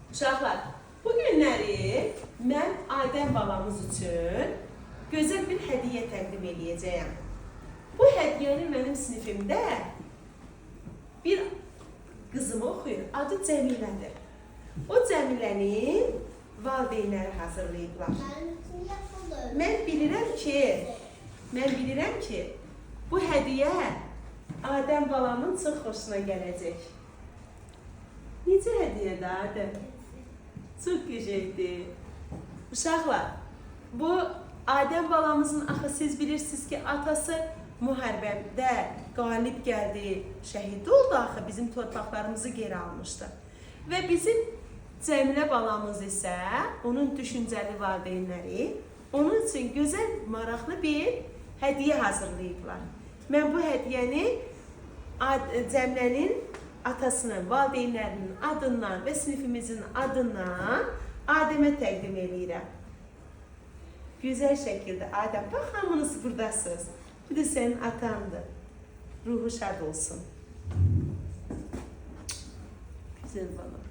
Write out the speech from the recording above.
Uşaqlar, bu günləri mən Adəm balamız üçün gözəl bir hədiyyə təqdim eləyəcəyəm. Bu hədiyyəni mənim sinifimdə bir qızım oxuyur, adı Cəmilədir. O Cəmilənin valideynləri hazırlayıblar. Mənim üçün yapılır. Mən bilirəm ki, bu hədiyyə Adəm balamın çox xoşuna gələcək. Necə hədiyyədir, Adəm? Çox qəşəngdir. Uşaqlar, bu Adəm balamızın axı siz bilirsiniz ki, atası müharibədə qalib gəldi, şəhid oldu axı, bizim torpaqlarımızı geri almışdı. Və bizim Cəmilə balamız isə onun düşüncəli valideynləri onun üçün gözəl, maraqlı bir hədiyyə hazırlayıblar. Mən bu hədiyyəni Cəmilənin atasının, valideynlərinin adından və sinifimizin adından Adəmə təqdim eləyirəm. Gözəl şəkildə Adəm, bax hamınız buradasınız. Bu da sənin atandır. Ruhu şad olsun. Güzel balam.